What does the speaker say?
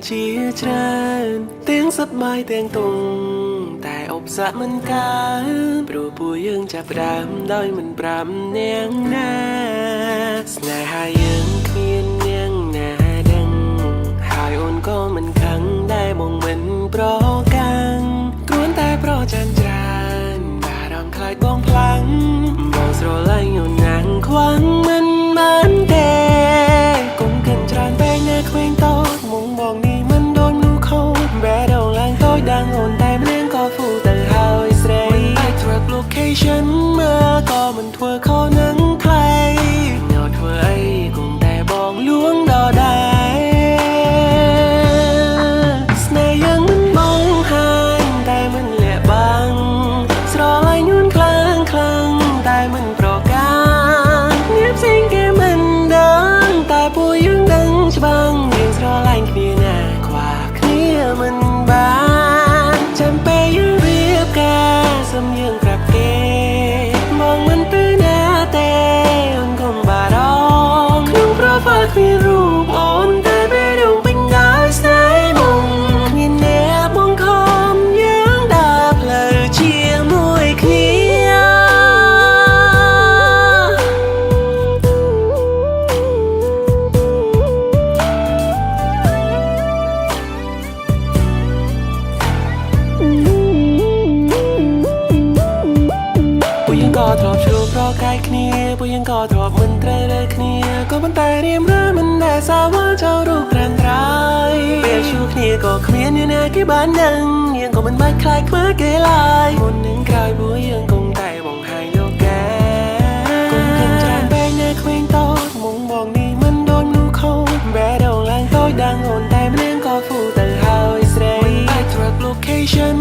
ជាច្រើនទាំងសប្បាយទាំងទុំតែឧបសគ្គមិនកើព្រោះពួកយើងចាប់ផ្ដើមដោយមិនប្រាប់អ្នកណាស្នេហាយើងគ្មានអ្នកណាដឹងហើយអូនក៏មិនខឹងដែរបងមិនប្រកាន់គ្រាន់តែប្រច័នច្រើនបារម្ភខ្លាចបងខ្លាំងបងស្រឡាញ់អូនណាស់ខ្វាំងមិនបានទេកុំគិតច្រើនពេកណាក្មេងតូចមុងបងនេះមិនដូចមនុស្សខូចបែរដងឡើងតូចដាងអូនតែម្នាក់ក៏ហ្វូទៅហើយស្រីមិនអាច track location មើលក៏មិនធ្វើខុសនឹងថ្លៃញ៉ធ្វើអីគង់តែបងលួងដដែលស្នេហ៍យើងមិនបងហាញតែមិនលាក់បាំងស្រឡាញ់យួនខ្លាំងខ្លាំងតែមិនប្រកាន់អ្នកផ្សេងគេមិនដឹងតែពួកយើងដឹងច្បាស់យើងស្រឡាញ់គ្នាណាខ្វះគ្នាមិនបានចាំពេលយើងរៀបការសុំយើងប្រាប់គេបងមិនទៅណាទេអូនកុំបារម្ភក្នុង profile គ្មានរូបអូនតែបេះដូងពេញដោយស្នេហ៍មុំគ្មានអ្នកបង្ខំយើងដើរផ្លូវជាមួយគ្នា ពួកយើងក៏ធ្លាប់ជួបប្រកែកគ្នាពួកយើងក៏ធ្លាប់មិនត្រូវរើគ្នាក៏ប៉ុន្តែរៀមរើមិនដែលសាវ៉ាចោលរូបត្រាំត្រៃពេលជួបគ្នាក៏គ្មានអ្នកណាគេបានដឹងយើងក៏មិនបាច់ខ្លាចខ្មាស់គេឡើយមុននឹងក្រោយពួកយើងគង់តែបង្ហាញលោកកាកុំគិតច្រើនពេកណាក្មេងតូចមុងបងនេះមិនដូចមនុស្សខូចបែរដងឡើងតូចដាងអូនតែម្នាក់ក៏ហ្វូទៅហើយស្រីមិនអាច track location